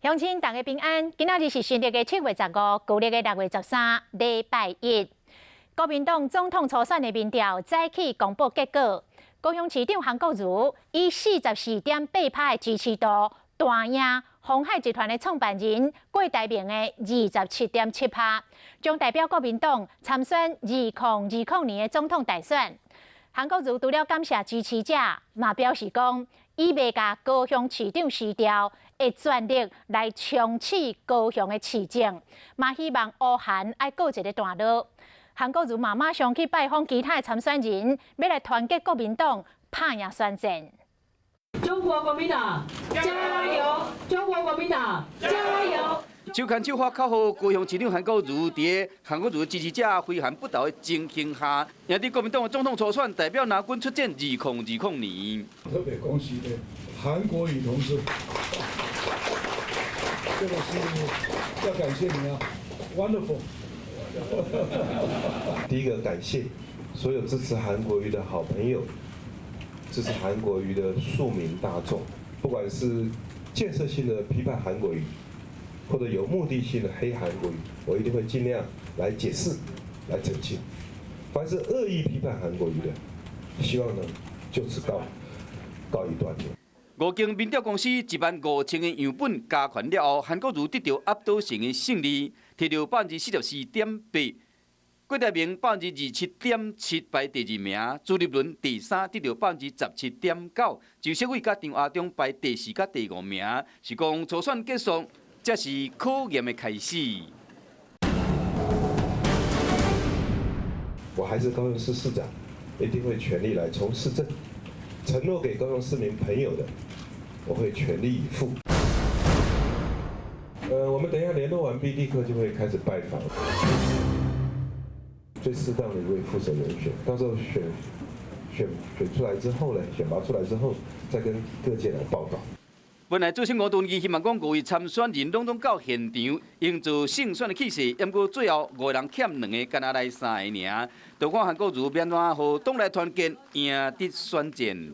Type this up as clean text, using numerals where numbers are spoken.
鄉親大家平安，今仔日是新曆的7月15，舊曆的6月13，禮拜一。國民黨總統初選的民調早起公布結果，高雄市長韓國瑜以44.8%的支持度，大贏鴻海集團的創辦人郭台銘的27.7%，將代表國民黨參選2020年的總統大選。韓國瑜除了感謝支持者，嘛表示講，伊袂共高雄市長辭掉，會全力來衝刺高雄的市政，嘛希望烏韓愛告一个段落。韓國瑜嘛馬上去拜訪其他的參選人，欲來團結國民黨，拍贏選戰。中國國民黨加油！中國國民黨加油！手牽手喊口號，高雄市長韓國瑜佇韓國瑜支持者非韓不倒的情形下，贏得國民黨的總統初選，代表藍軍出戰2020年。特別恭喜的韓國瑜同志，這個是要感謝你啊，wonderful。第一個感謝所有支持韓國瑜的好朋友，支持韓國瑜的庶民大眾，不管是建設性的批判韓國瑜，或者有目的性的黑韓國瑜，我一定會盡量來解釋、來澄清。凡是惡意批判韓國瑜的，希望呢就此告一段落。五間民調公司1萬5千個樣本加權了後，韓國瑜得到壓倒性的勝利，提著44.8%，郭台銘27.7%排第二名，朱立倫第三得著17.9%，周錫瑋佮張亞中排第四佮第五名，是講初選結束，才是考驗的開始。我還是高雄市市長，一定會全力來衝市政，承諾給高雄市民朋友的，我會全力以赴。我們等一下聯絡完畢，立刻就會開始拜訪。最適當的一位副手人選，到時候選出來之後呢，選拔出來之後，再跟各界來報告。本來主審吳敦義希望講五位參選人攏總到現場，營造勝選的氣勢，毋過最後五個人欠兩個，干焦來三個爾。就看韓國瑜欲按怎予黨內團結，贏得選戰。